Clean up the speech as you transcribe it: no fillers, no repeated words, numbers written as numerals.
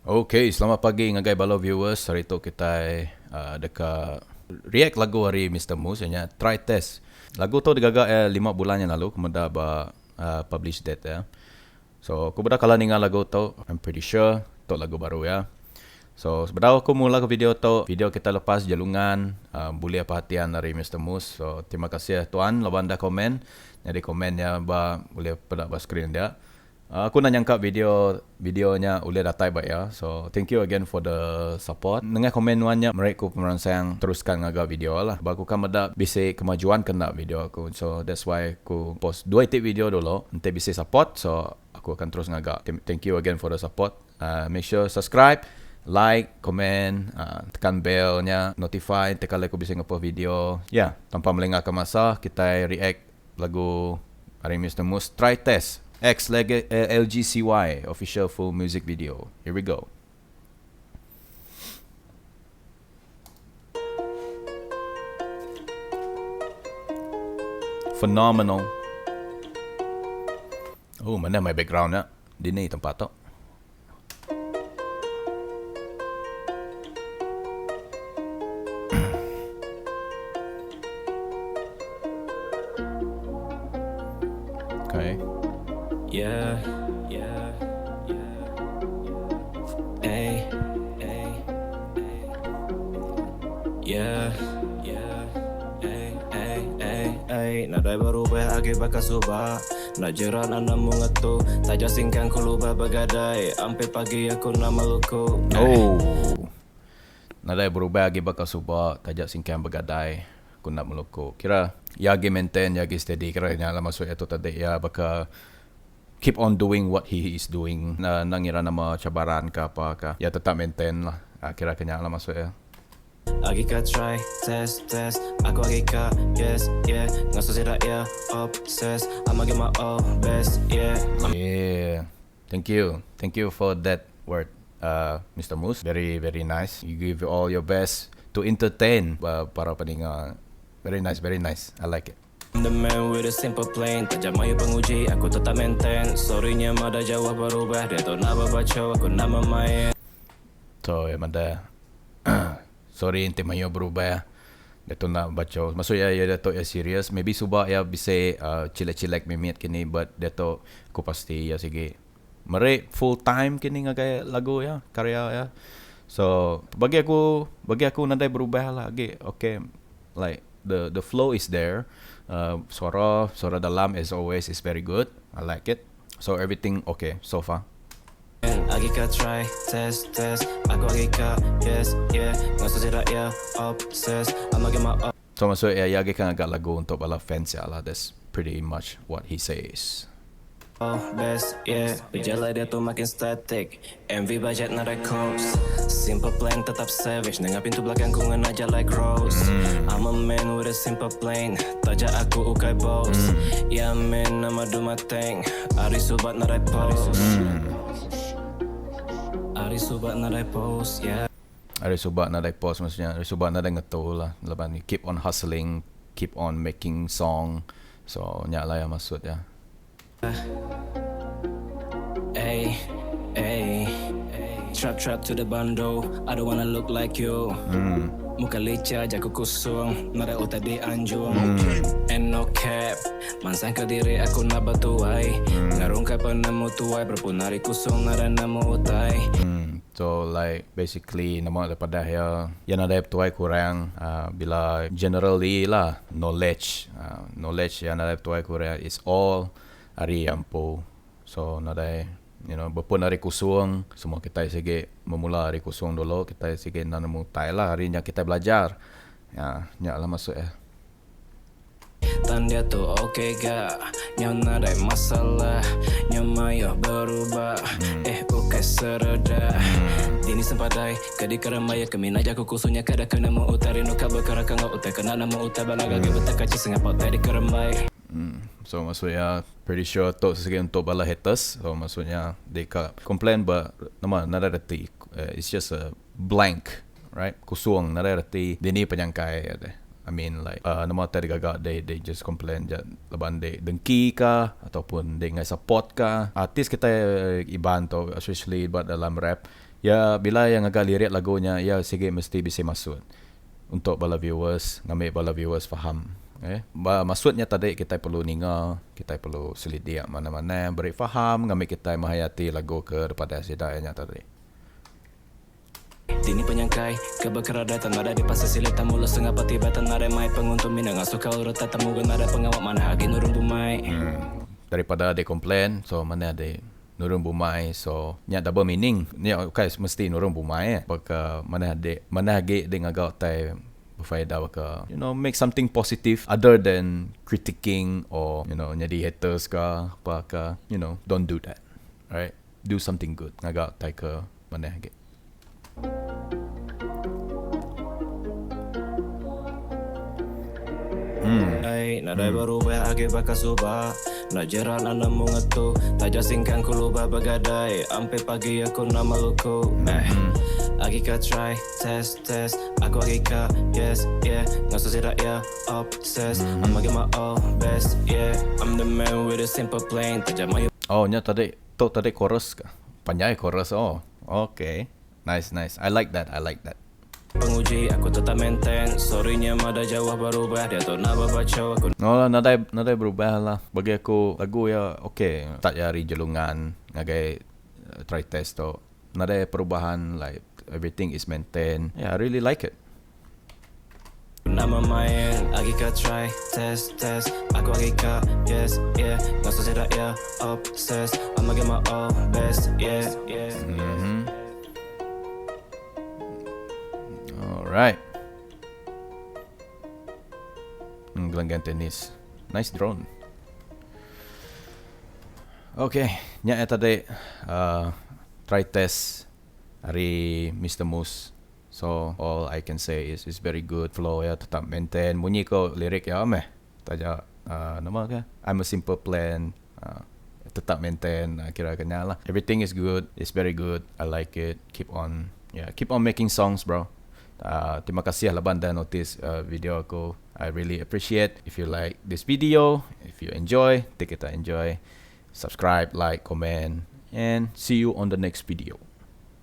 Ok selamat pagi ngagai bala viewers hari tu kitai deka react lagu ari Mister Mus iya nya Try Test. Lagu tu digaga iya lima bulan yang lalu ku meda ba publish date iya. So aku meda kala ninga lagu tu I'm pretty sure tu lagu baru iya. So sebedau aku mula ke video tu video kita lepas jelungan bulih perhatian ari Mister Mus. So terima kasih tuan laban dah komen nyadi komen iya ba ulih peda ba screen dia. Aku enda nyangka video video nya ulih datai ba iya. So thank you again for the support. Nengah komen nuan nya meri ku pemeransang teruskan ngaga video lah. Ba aku ka meda bisi kemajuan ke enda video aku. So that's why aku post dua iti video dulu. Enti bisi support so aku akan terus ngaga. Thank you again for the support. Make sure subscribe, like, komen, tekan bell nya notify enti kala aku bisi ngepost video. Ya, tanpa melengahka masa kitai react Lagu ari Mister Mus Try Test X LGCY official full music video. Here we go. Phenomenal. Oh, mana my background nya? Dini tempat tu. Okay. Yeah, yeah, yeah. Hey, hey, hey. Yeah, yeah. Hey, hey, hey, hey. Nadai berubah agi baka suba. Enda jeran enda nemu ngetu Taja singkang ku lubah begadai Ampit pagi aku enda meluku Oh. Nadai berubah agi baka suba taja singkang begadai aku enda meluku. Kira iya agi maintain iya agi steady kira nya lah maksud iya tu tadi iya baka keep on doing what he is doing enda ngira nama cabaran ka apa ka iya tetap maintain lah kira ke nya lah maksud iya. Agi ka try, test, test Aku agi ka, yes, yeah Ngasuh sida iya obsessed I'ma give my all best, yeah Yeah. Thank you. Thank you for that word uh, Mister Moose. Very very nice. You give all your best to entertain uh, para peninga. Very nice, very nice. I like it. I'm the man with a simple plan Taja mayuh penguji, aku tetap maintain Sorry nya madah jauh berubah Diatu enda bebacho, aku enda memain So iya madah sorry enti mayuh berubah diatu enda bacho. Maksud iya iya diatu iya serious maybe suba iya bisi uhh chilek chilek mimit kini but diatu aku pasti iya sigi meri full time kini ngagai lagu iya karya iya. So bagi aku bagi aku nadai berubah lah agi okay like the the flow is there uhh suara suara dalam as always is very good I like it so everything okay so far. Agi ka try, test, test Aku agi ka, yes, yeah Ngasuh sida iya obsessed I'ma get my all So maksud iya, iya agi ka ngaga lagu untuk bala fans iya lah that's pretty much what he says. Best, yeah Pejalai diatu makin static MV budget nadai cost Simple plan tetap savage Nengah pintu belakang ku ngena jalai cross I'm a man with a simple plan Taja aku ukai boss Yeah man, I'ma do my thing Ari suba nadai post Ari suba nadai post yeah. Ari suba nadai post maksudnya ari suba nadai ngetu lah laban keep on hustling keep on making song so nya lah iya maksud iya. Ay ay Trap trap to the bando I don't wanna look like you Muka licha jaku kusung Nadai utai dianjung And no cap Mansang ke diri aku enda betuai Ngerungkai penemu tuai Berpun ari kusung nadai nemu utai. So like basically nama dep padah iya, iya nadai betuai kurang uhh bila generally lah knowledge uhh knowledge iya nadai betuai kurang is all ari iya empu. So nadai you know bepun ari kusung semua kitai sigi memula ari kusung dulu kitai sigi enda nemu utai lah ari nya kitai belajar uhh nya lah maksud iya. Tan diatu ok ga nyau nadai masalah nyau mayuh berubah eh ukai sereda dini sempadai ke dikerembai ke mina jaku kusung nya kada ke nemu utai rindu ka bekeraka enggau utai kena nemu utai bala gagi betakachi sengapa utai dikerembai. So maksud iya pretty sure tu sigi untuk bala haters so maksud nya deka complain ba nama nadai reti it's just a blank right kusung nadai reti dini penyangkai deh. I mean like uh, nama utai digaga they they just complain ja laban they dengki ka ataupun they ngai support ka artis kitai Iban tu especially ba dalam rap iya bila iya ngaga lirik lagu nya iya sigi mesti bisi maksud untuk bala viewers ngambi bala viewers faham eh ba maksud nya tadi kitai perlu ninga kitai perlu selidik manah manah beri faham ngambi kitai menghayati lagu ke daripada sida iya nya tadi. Dini penyangkai ke bekeradai tang nadai dipasai silik tang mulut sengapa tibai tang nadai mai penguntung mina ngasuh kaul retai tang muga nadai pengawa manah agi nurun bumai. Daripada dek complain so manah dek nurun bumai so nya double meaning nya ukai mesti nurun bumai eh baka manah dek manah agi dek ngaga utai befaedah baka you know make something positive other than critiquing or you know nyadi haters ka apa ka you know don't do that alright do something good ngaga utai ke manah agi. Ai, nadai berubah agi baka suba. Enda jeran enda nemu ngetu. Taja singkang ku lubah begadai. Ampi pagi aku enda meluku. Eh, agi ka try, test, test. Aku agi ka, yes, yeah. Ngasuh sida iya obsessed. I'ma give my all best, yeah. I'm the man with a simple plan. Taja mayuh. Oh nya tadi tu tadi chorus ka. Panjai chorus oh. Okay. Nice nice. I like that I like that. Penguji aku tetap maintain. Sorry nya madah jauh berubah diatu enda bebachau aku. No lah nadai nadai berubah lah bagi aku lagu iya ok start iya ari jelungan ngagai try test tu nadai perubahan like everything is maintain yeah I really like it. Nama main agi ka try test test aku agi ka yes yeah ngasuh sida iya obsessed I'ma give my all best yeah yeah. Alright. Gelanggang tenis. Nice drone. Okay, nya ya tadi try test ari Mister Moose. So all I can say is it's very good flow iya tetap maintain munyi ko lirik iya meh taja uhh nama ke I'm a simple plan uhh tetap maintain kira ke nya lah everything is good it's very good I like it keep on ya keep on making songs bro uhh terima kasih laban dah notice video aku I really appreciate if you like this video if you enjoy ti kita enjoy subscribe like comment and see you on the next video.